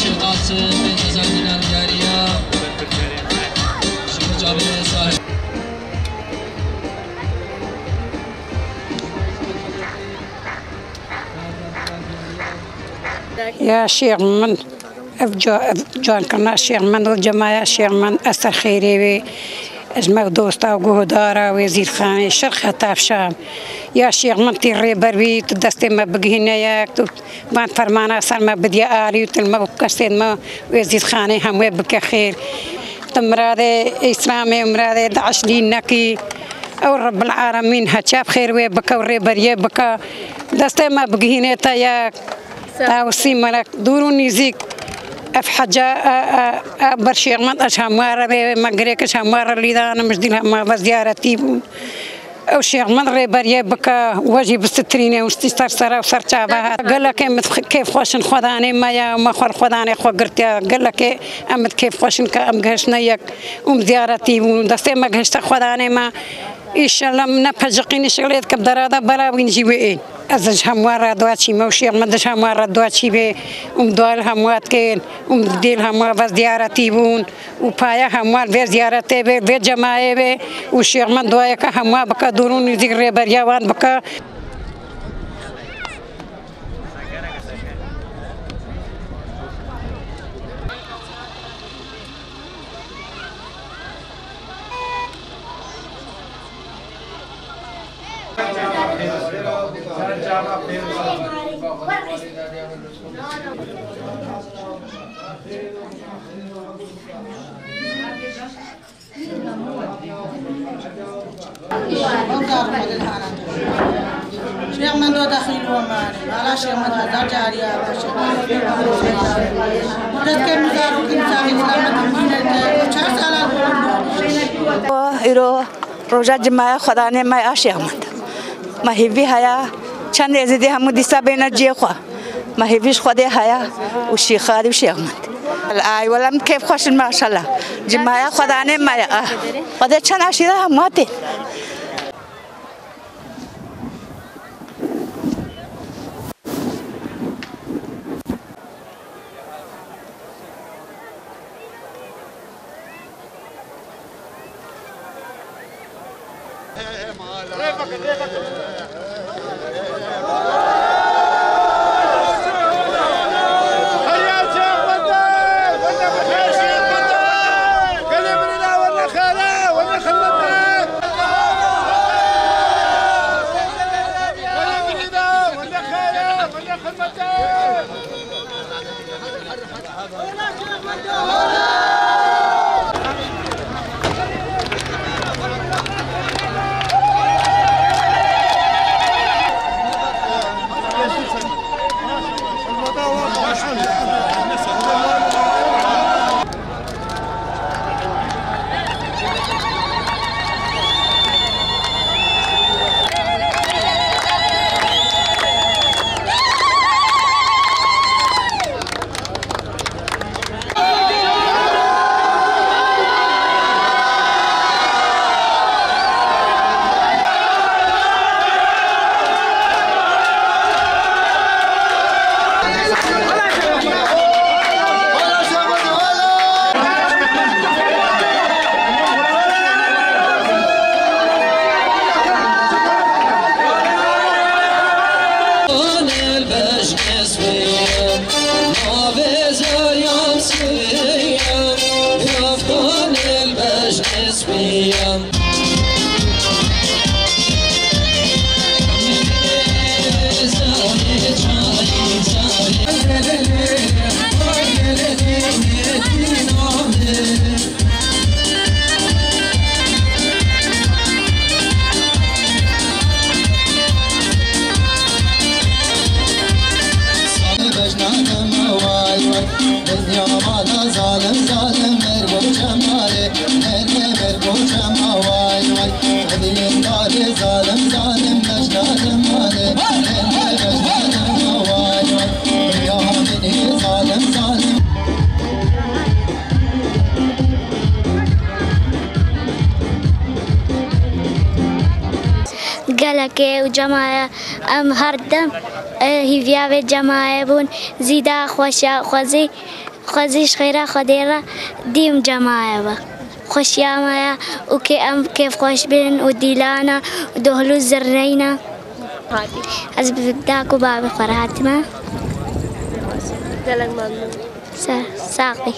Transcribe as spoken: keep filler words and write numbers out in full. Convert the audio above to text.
Şêx Qasim, Bênazar Dînar Diyariya, Şêx Cabir Ensar. Ya şêx min, ev ca-, ev cankirina şêx min û cemaya şêx min, ez ser xêrê wê. Ez me dosta û guhdara wê zîrxanê şirx heta şam. Ya şêx min tî rêber bî, tu destê me bigihîne yek, tu van fermana ser me bidiye alî û tu li me û kesên me wê zîrxanê hemû bike xêr. Tu miradê Îslamê û miradê DAIŞ lî nekî. Ew Rebbil Alemîn heçav xêr wê bike û rêberiyê bike. Destê me bigihîne te yek. Ew sî melek dûr û nîzîk. Ev heca, e, e, e, ber şêx min ez hemû re bê, me girêk ez hemû re lî danim, ji dîl hema ve ziyaretî bûm. Ew şêx min rêberiyê bike, we jî bisitirîne û stî ser sera û ser çava hat. Gelekê min kêf xweş in Xwedanê me ye, me xwe li Xwedanê xwe girtiye. Gelekê em min kêf xweş in ke em gihiştine yek û em ziyaretî bûn. Destê me gihişte Xwedanê me. Îşellah min ne peciqînî şixlê dikim derada bela wîn jî wê ên. Ez ji hemû re dua çîme û şêx min ji hemû re dua çî bê û min dua li hemû dikên û min dê li hemû ve ziyaretî bûn û paya hemû vê ziyaretê bê, vê cemayê bê û şêx min duayeke hemû bike, dûr û nîzîk rêberiya wan bike. شيخ من دو دخيل ومالي، على شيخ من هزار جارية، على شيخ من دو دخيل ومالي. تذكر مزارو كنسان إسلام الدين، وشار سالة. Îro roja cimaya Xwedanê me ya Şêxmend. Me hêvî heye, çend Êzidî hemû dîsa bêne cihê xwe. Me hêvî ji Xwedê heye û şîxarî û Şêxmend. Ay wele min kêf xweş in maşallah. Cimaya Xwedanê me ya. Ah. Xwedê çend eşîre hemû hatê. Gelekê û cemaye em her dem e, hîviya vê cemaye bûn. Zîda xweşa xwezî xwezî ji xêra Xwedê re dîm cemaye be. Xweşiya me ye û kê em kêfxweş bin û dîlana û dohlû zirneyna. Ez bi dak û babê xwe re hatime. Gelek memnun. Sa- Sax bî.